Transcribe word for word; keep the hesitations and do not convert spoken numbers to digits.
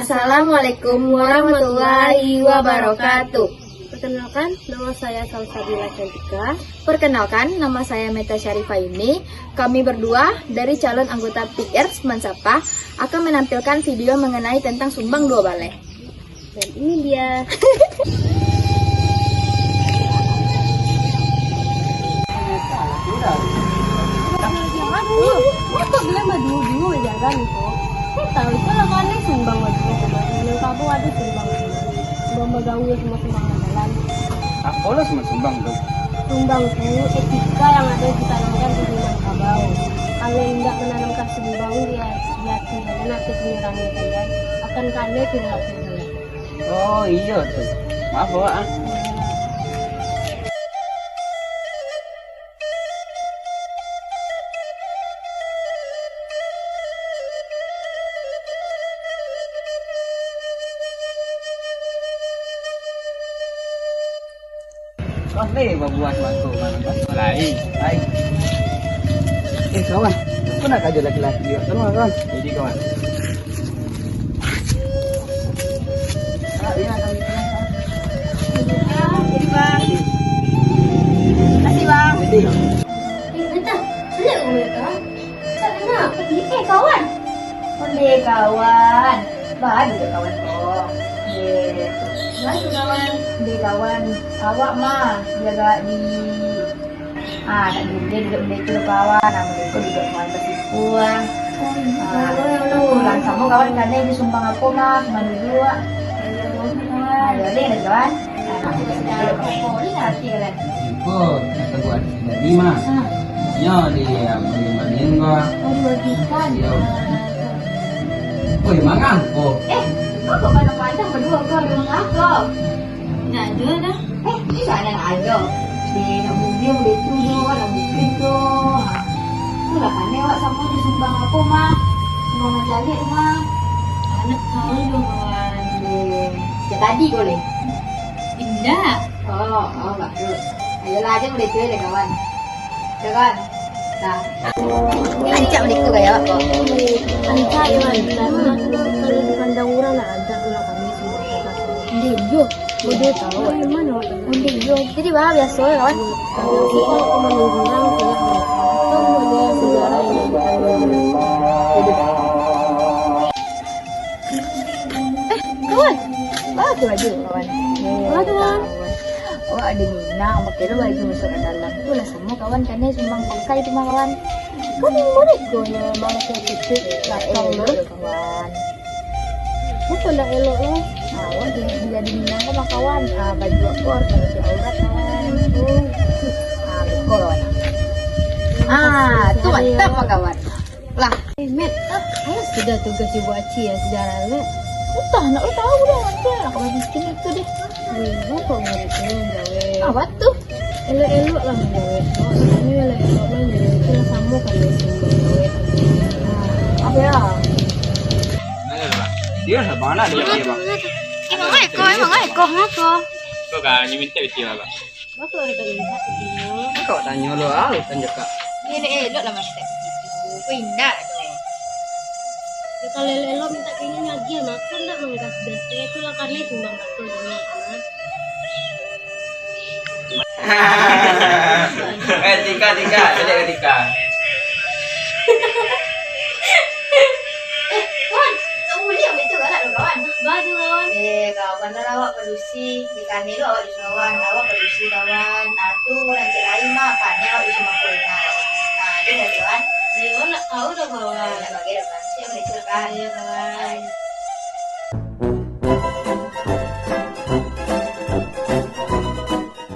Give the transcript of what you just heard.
Assalamualaikum warahmatullahi wabarakatuh. Perkenalkan, nama saya Salsabila Cantika. Perkenalkan, nama saya Meta Syarifah ini. Kami berdua dari calon anggota P R Mansapa akan menampilkan video mengenai tentang sumbang dua baleh. Dan ini dia. Aduh, ngapa bilang baduo-duo jalan tu? Kau tahu itu lah kan sumbang baduo, kemarin yang kamu ada sumbang. Sumbang bagawi sama sumbang jalan. Apolah sumbang-sumbang tu? Sumbang tu etika yang ada ditanamkan di Minangkabau. Kalau indak menanamkan sumbang di, di hati kalian, hati pikiran kalian, akan kanai perilaku kalian. Oh, iyo tu. Maaf, Wak, ah. Kau ni babuah mangko mano, Bang? Lain. Lain. Eh, kawan. Aku nak kaja laki-laki juga. Tolong, kawan. Jadi, kawan. Ah, iya, kawan. Jadi, Bang. Makasih, Bang. Jadi. Eh, bentar. Selik aku boleh, kawan. Cak, kenapa? Eh, kawan. Onde kawan. Baru jo kawan ko. Ye. Baru kawan. Onde kawan. Awak mah jaga di, ah, tak boleh duduk onde tu kawan. Ah, onde ko duduk kawan basiku ah. Ah, tu lah samo kawan kanai disumbang apo mah, cuma duduk. Ah, jadi ada kawan. Iko nak tabuat jadi mah. Nyo di, ah, banding-banding ko. Iyo. Oi, mangan ko. Eh, kau kok pandang-pandang baduo ko, ada mangako? Ndak ado doh. Eh, ini ndak ado. Di nak bubiang betu jo, nak bubiang tu. Tu lah kanai awak samo disumbang apo mah? Sumbang mancaliak tu mah. Anak kau jo, kawan. Eh, jak tadi ko leh. Indak. Oh, oh, bagus. Ayolah, aja mulai cuy deh, kawan. Udah, kawan. Dah. Rancak mulai tu gaya awak ko. Rancak, kawan. Kalau dipandang urang nak rancak tu lah kami semua. Ndeh, yo. Model tahu. Dari mana awak tahu? Ndeh, yo. Jadi, bah, biaso, kawan. Kalau kita nak pemandang urang, tidak boleh. Atau model sejarah yang kita. Eh, kawan. Bagus baju, kawan. Bagus, kawan. Awak ada minang, pakai lo baju masuk ke dalam. Tu lah samo, kawan, kanai sumbang pakai tu mah, kawan. Kan mereka nyo mamakai titik belakang, eh, mah. Kawan. Apa ndak elok lah? Ah, awak jadi, jadi minang ko mah, kawan. Ah, baju apa harus nutup aurat, kawan. Tu. Ah, betul, kawan. Ah, tu mantap, kawan. Lah. Eh, Met, ah, ayo sudah tugas ibu Aci ya, sejarah, Met. Entah, nak tahu dah, nanti anak miskin itu deh. Eh, bapak murid tu yang jawab. Apa tu? Elok-elok lah menjawab. Awak ni elok-elok lah menjawab. Itu lah sama kan dia semua jawab. Ah, apa ya? Dia lah, bang, nak dia, bang. Emang eko, emang eko, ngapa? Kau kan, you minta beti lah, bang. Bapak dah tak lihat video. Kau tanyo lo, ah, urusan cakak. Ni, ni, eh, elok lah minta begitu. Kau indak tu. Ya, kalau elok-elok minta kini lagi, makan tak manggas-gas. Saya tu lah kanai sumbang kato dunia, kan? Eh, Tika, Tika, caliak ka Tika. Eh, kawan, kamu boleh ambil tu galak tu, kawan? Baru, kawan. Eh, kawan, dah lah awak padusi. Di kami tu awak dusun kawan, awak padusi kawan. Ah, tu rancak lain mah, paneh awak dusun mangko inang. Ah, dia dah kawan. Dia nak tahu dah, kawan. Nak bagi dah kawan. Siap, boleh tu, kawan. Iya, kawan.